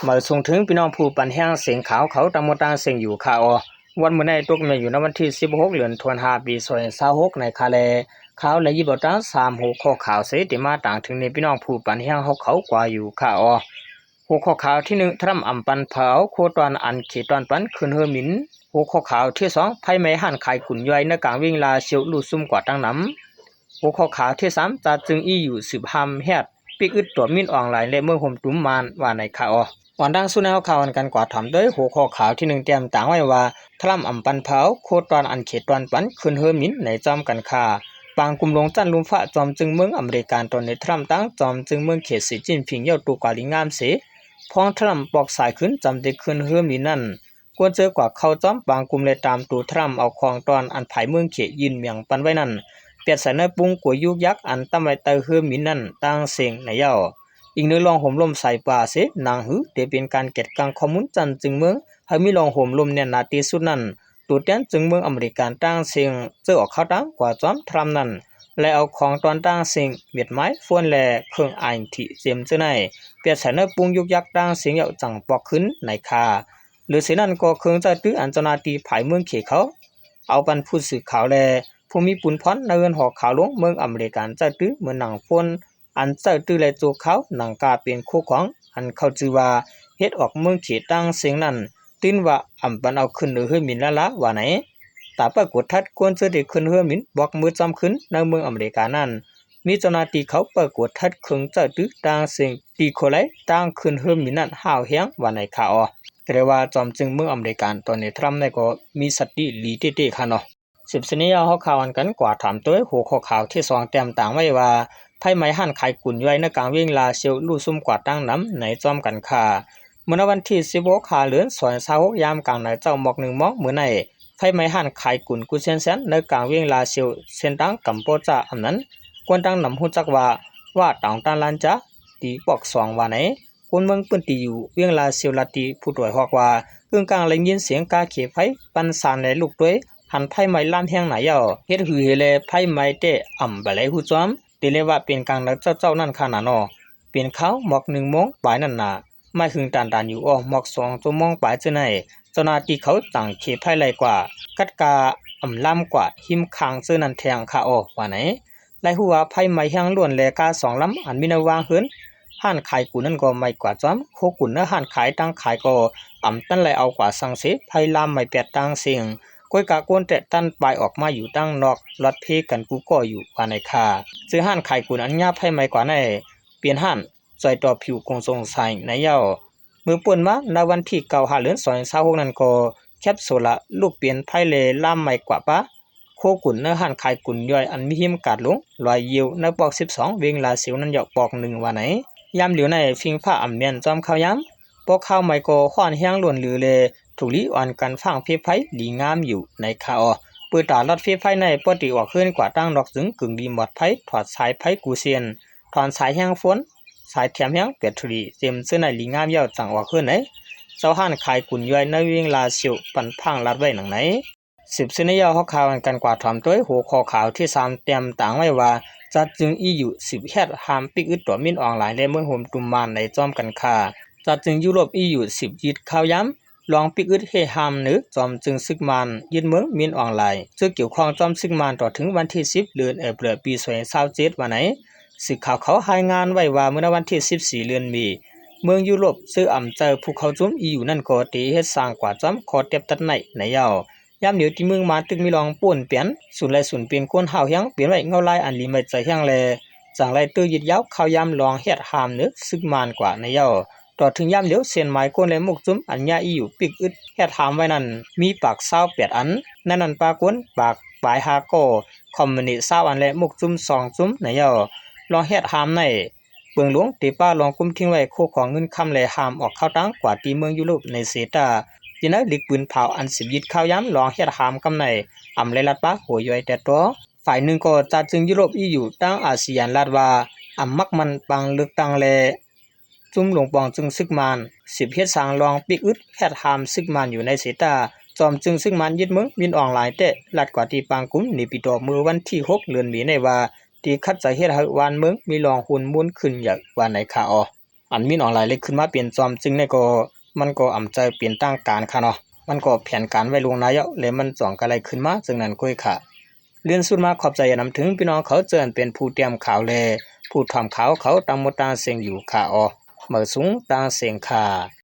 ມາສົ່ງເຖິງພີ່ນ້ອງຜູ້ປັນແຮງເສງຂ່າວເຂົາຕ່າງໝົດຕ່າງເສັງຢູ່ຄ່າອໍ. ວັນມື້ໃນຕົກແມ່ນຢູ່ໃນວັນທີສິບຫົກ ເດືອນທັນວາ ປີສອງພັນຊາວຫົກ ໃນຄ່າແລ. ຂ່າວໄດ້ຍິບເອົາຕາມສາມຫົວຂໍ້ຂ່າວເສ ທີ່ມາຕາງເຖິງໃນພີ່ນ້ອງຜູ້ປັນແຮງເຮົາເຂົາກວ່າຢູ່ຄ່າອໍ. ຫົວຂໍ້ຂ່າວທີໜຶ່ງ ທຣຳອຳປັນເຜົາໂຄຕອນອັນເຂດຕອນປັນຄືນເຮີມິນ. ຫົວຂໍ້ຂ່າວທີສອງ ໄຟໄໝ້ຮ້ານຂາຍກຸນຍ່ອຍໃນກາງວຽງລາຊຽວລຸຊຸມກວ່າຕັ້ງນຳ. ຫົວຂໍ້ຂ່າວທີສາມ ຈາດຈຶ່ງອີຢູສືບຫ້າມແຮດ ປິກອຶດຕົວມິນອອນລາຍ ແລະ ເມືອງໂຮມຕຸມມານ ວ່າໃນຂ່າວ. ກ່ອນດັ່ງສຸດໃນເຮົາຂ່າວກັນກວ່າຖາມໂດຍຫົວຂໍ້ຂ່າວທີໜຶ່ງ ຕຽມຕາງໄວ້ວ່າ ທຣຳອຳປັນເຜົາໂຄຕອນອັນເຂດຕອນປັນຄືນເຮີມິນໃນຈອມກັນຄ່າ. ປາງກຸມຫຼວງຈັນລຸມຟ້າ ຈອມຈຶ່ງເມືອງອາເມລິກາຕອນໃນທຣຳຕັ້ງ ຈອມຈຶ່ງເມືອງເຂດສີຈິ້ນຜິງເຍົາຕູກວ່າລີງາມເສ ພອງທຣຳປອກສາຍຄືນຈຳເດັກຄືນເຮີມິນນັ້ນ ກວນເຈີກວ່າເຂົ້າຈອມປາງກຸມ ແລະ ຕາມໂຕທຣຳເອົາຂອງຕອນອັນຜາຍເມືອງເຂດຍື່ນມຽງປັນໄວ້ນັ້ນ ປຽດໃສ່ໃນປຸງກົວຍຸກຍັກອັນຕຳໄວ້ໃຕ້ເຮີມິນນັ້ນຕ່າງເສັງໃນເຍົາ. ອີງເນີລອງໂຮມລົມໃສ່ປາເສ ໜັງຫື ແຕ່ເປັນການແກດກາງຂໍ້ມູນຈັນຈຶ່ງເມືອງ ໃຫ້ມີລອງໂຮມລົມແໜ້ນໜາທີ່ສຸດນັ້ນ ໂຕແທນຈຶ່ງເມືອງອາເມລິກາຕ່າງເສັງ ເຈີອອກຂ່າວຕ່າງກວ່າຈອມທຣຳນັ້ນ ແລະ ເອົາຂອງຕອນຕ່າງເສັງ ເມັດໄມ້ ໂຟນ ແລະ ເຄື່ອງອາຍທີເຈັມເຈີໃນ ປຽດໃສ່ໃນປຸງຍຸກຍັກຕ່າງເສັງເຍົາຈັ່ງປອກຄືນໃນຄ່າ. ຫຼືເສນັ້ນກໍເຄື່ອງໃຊ້ຕື້ອັນເຈົ້າໜ້າທີ່ຜາຍເມືອງເຂດເຂົາ ເອົາປັນຜູ້ສື່ຂ່າວ ແລະ ຜູ້ມີປຸນພອນໃນເຮືອນຫໍຂາວຫຼວງເມືອງອາເມລິກາໃຊ້ຕື້ເໝືອນໜັງໂຟນ ອັນໃຊ້ຕື້ແລະໂຈຄາວ ໜັງກາເປັນຄູ່ຂອງ ອັນເຂົາຈື່ວ່າເຮັດອອກເມືອງເຂດຕ່າງເສັງນັ້ນ ຕື່ນວ່າອຳປັນເອົາຂຶ້ນເຮືອບິນລ້າໆ ວ່າໃນ. ຕາປາກົດທັດ ກວນເຈີໄດ້ຂຶ້ນເຮືອບິນບອກມືຈອມຄືນໃນເມືອງອາເມລິການັ້ນ ມີເຈົ້າໜ້າທີ່ເຂົາປາກົດທັດເຄື່ອງໃຊ້ຕື້ຕ່າງເສັງ ຕີໂຄໄລຕາງຂຶ້ນເຮືອບິນນັ້ນຫ້າວແຮງ ວ່າໃນຄ່າອໍ. ແຕ່ໄດ້ວ່າຈອມຈຶ່ງເມືອງອາເມລິກາຕອນໃນທຣຳໃນກໍມີສະຕິດີເຕໆ ຄ່າເນາະ. ສິບສະນີ້ເຮົາຂ່າວອັນກັນກວ່າຖາມໂຕຍຫົວຂໍ້ຂ່າວທີສອງ ຕຽມຕາງໄວ້ວ່າ ໄຟໄໝ້ຮ້ານຂາຍກຸນຍ່ອຍໃນກາງວຽງລາຊຽວລຸຊຸມກວ່າຕັ້ງນຳໃນຈອມກັນຄ່າ. ເມື່ອໃນວັນທີສິບຫົກ ຫ້າເດືອນ ສອງພັນຊາວຫົກ ຍາມກາງນາເຈົ້າໝອກໜຶ່ງໂມງມື້ໃນ ໄຟໄໝ້ຮ້ານຂາຍກຸນກຸເຊນແຊນໃນກາງວຽງລາຊຽວ ເສັ້ນທາງກຳປູຈາອຳນັ້ນ ກວນຕັ້ງນຳຮູ້ຈັກວ່າ ວ່າຕາງຕານລານຈາ ຕີປອກສອງ ວ່າໃນ. ຄົນເມືອງພື້ນທີ່ຢູ່ວຽງລາຊຽວລາດທີ່ຜູ້ຕວຍຮອກວ່າ ເຄິ່ງກາງໄດ້ຍິນສຽງກາເຂໄຟປັ່ນສານ ແລະ ລູກໂຕຍ ຫັນໄຟໄໝ້ລາມແຮງໜາເຍົາ ເຮັດຫືເຮ ແລະ ໄຟໄໝ້ແຕ່ອຳບໍ່ໄດ້ຮູ້ຈອມ ແຕ່ເລີຍວ່າເປັນກາງນາເຈົ້າໆ ນັ້ນຄ່ານະເນາະ. ເປັນຄາວໝອກໜຶ່ງໂມງປາຍນັ້ນນາ ໄໝ້ຫຶງຕານໆ ຢູ່ອອກໝອກສອງຊົ່ວໂມງປາຍເຈີໃນ ເຈົ້າໜ້າທີ່ເຂົາຈັ່ງເຂໄຟໄລ່ກວ່າ ກັດກາອຳລາມກວ່າຮິມຂ້າງເຈີນັ້ນແທງຄ່າອໍ ວ່າໃນ. ໄດ້ຮູ້ວ່າໄຟໄໝ້ແຮງລ້ວນ ແລະ ກາສອງລຳອັນມີໃນວາງເຮືອນ ຮ້ານຂາຍກຸນນັ້ນກໍໄໝ້ກວ່າຈອມ ໂຄກຸນໃນຮ້ານຂາຍຕ່າງຂາຍກໍອຳຕັນໄລ່ເອົາກວ່າສັງເສ ໄຟລາມໄໝ້ແປດຕ່າງເສັງ ກວຍກາຄົນແຕະຕັນປາຍອອກມາຢູ່ທາງນອກ ລອດເພກັນກູ່ກໍຢູ່ ວ່າໃນຄ່າ. ເຊິ່ງຮ້ານຂາຍກຸນອັນຍາໄຟໄໝ້ກວ່າໃນ ເປັນຮ້ານ ຊ່ອຍຕໍ່ຜິວກົງສົງໄຊໃນເຍົາ. ເມື່ອປົນມາໃນວັນທີເກົ້າ ຫ້າເດືອນ ສອງພັນຊາວຫົກນັ້ນກໍ ແຄັບໂຊລາລຸກເປັນໄຟ ແລະ ລາມໄໝ້ກວ່າປາ ໂຄກຸນໃນຮ້ານຂາຍກຸນຍ່ອຍອັນມີຮິມກາດຫຼວງລອຍເຢວໃນປອກສິບສອງ ວຽງລາຊຽວນັ້ນເຍົາປອກໜຶ່ງ ວ່າໃນ. ຍາມດຽວໃນຟິງຟ້າອຳແມ່ນຈອມຄາວຍາມ ປອກຄາວໃໝ່ກໍຮ້ອນແຮງລ້ວນຫຼື ແລະ ທຸລີອ່ອນກັນຟາງເພໄຟດີງາມຢູ່ໃນຄ່າອໍ. ເປີດຕາລອດເພໄຟໃນ ປະຕິອອກເຮືອນກວ່າຕັ້ງນອກຈຶ່ງກຶ່ງດີໝອດໄຟ ຖອດສາຍໄຟກູເຊນ ຖອນສາຍແຮງໂຟນ ສາຍແຖມແຮງແບັດເຕີຣີ ເຕັມເຊື້ອໃນລີງາມເຍົາຈັ່ງອອກເຮືອນໃນ. ເຈົ້າຮ້ານຂາຍກຸນຍ່ອຍໃນວຽງລາຊຽວ ປັນພາງລາດໄວ້ດັ່ງໃນ. ສືບເຊື່ອໃນເຍົາເຮົາຂ່າວກັນກວ່າຖອມໂຕຍຫົວຂໍ້ຂ່າວທີສາມ ແຕ້ມຕາງໄວ້ວ່າ ຈັດຈຶ່ງອີຢູ ສິບແຮດຫ້າມປິກອຶດຕົວມິນອອນລາຍ ແລະ ເມືອງໂຮມຕຸມມານໃນຈອມກັນຄ້າ. ຈັດຈຶ່ງຢູໂຣບອີຢູ ສິບຍຶດຂ່າວຢາມ ລອງປິກອຶດເຮດຫ້າມເໜີ ຈອມຈຶ່ງຊຶກມານຍຶດເມືອງມິນອອນລາຍ ເຈີກ່ຽວຂ້ອງຈອມຊຶກມານຕໍ່ເຖິງວັນທີສິບ ເດືອນເອເປຣ ປີສອງພັນຊາວເຈັດ ວ່າໃນ. ສື່ຂ່າວເຂົາລາຍງານໄວ້ວ່າ ເມື່ອໃນວັນທີສິບສີ່ ເດືອນເມ ເມືອງຢູໂຣບເຊີອຳເຈີຜູ້ເຂົ້າຈຸມອີຢູນັ້ນກໍໄດ້ເຮັດສ້າງກວ່າຈອມຂໍ້ແຕບຕັດໃນໃນເຍົາ. ຍາມດຽວທີ່ເມືອງມານຕຶກມີລອງປ່ວນປ່ຽນ ສູນລາຍສູນເປັນຄົນຫ້າວແຮງ ເປັນໄວ້ເງົາລາຍອັນລີໄມ້ໃຈແຮງ ແລະ ຈັ່ງໄດ້ເຕີຍຶດຍາວຂ່າວຢາມລອງແຮດຫ້າມເໜີຊຶກມານກວ່າໃນເຍົາ. ຕໍ່ເຖິງຍາມດຽວເສັ້ນໝາຍຄົນ ແລະ ໝົກຈຸມອັນຍາອີຢູປິກອຶດແຮດຫ້າມໄວ້ນັ້ນ ມີປາກຊາວແປດອັນ ໃນນັ້ນປາກົນປາກປາຍຫ້າກໍ ຄອມມູນິດຊາວອັນ ແລະ ໝົກຈຸມສອງຈຸມໃນເຍົາ. ລອງແຮດຫ້າມໃນ ເບິ່ງຫຼວງເຕປາລອງກຸມຖິ້ງໄວ້ໂຄຂອງເງິນຄຳ ແລະ ຫ້າມອອກຂ່າວຕ່າງກວ່າທີ່ເມືອງຢູໂຣບໃນເຊຕາ ທີ່ໃນລິກປືນເຜົາອັນສິບຍຶດຂ່າວຢາມລອງແຮດຫ້າມກຳໃນ ອຳໄລລັດປາຫົວຍ່ອຍແຕ່ຕໍ່. ຝ່າຍໜຶ່ງກໍຈັດຈຶ່ງຢູໂຣບອີຢູ ຕັ້ງອາຊີຢານລາດວ່າ ອຳມັກໝັ້ນປັງເລືອກຕັ້ງ ແລະ ຈຸມຫຼວງປອງຈຶ່ງຊຶກມານ ສິບເຮັດສ້າງລອງປິກອຶດແຮດຫ້າມຊຶກມານຢູ່ໃນເຊຕາ ຈອມຈຶ່ງຊຶກມານຍຶດເມືອງມິນອອນລາຍແຕ່ລາດກວ່າທີ່ປາງກຸມເນປິໂຕເມື່ອວັນທີຫົກ ເດືອນເມໃນວ່າ ທີ່ຂັດໃຈເຮັດໃຫ້ບ້ານເມືອງມີລອງຮຸນມຸນຂຶ້ນໃຫຍ່ວ່າໃນຄາອໍ. ອັນມິນອອນລາຍໄດ້ຂຶ້ນມາເປັນຈອມຈຶ່ງນີ້ກໍ ມັນກໍອຳຈະເປັນທາງການຄ່ະເນາະ, ມັນກໍແຜນການໄວ້ລ່ວງໜ້າແລ້ວ ແລະ ມັນຈ້ອງກະໄດ້ຂຶ້ນມາຈັ່ງນັ້ນກ້ວຍຄ່ະ. ເລື່ອນສຸດມາຂອບໃຈນຳເຖິງພີ່ນ້ອງເຂົາເຈີ່ນເປັນຜູ້ຕຽມຂ່າວ ແລະ ຜູ້ຖອມຂ່າວເຂົາຕ່າງໝົດຕ່າງເສັງຢູ່ຄ່ະເອາະ. ມາສູງຕ່າງເສັງຄ່ະ.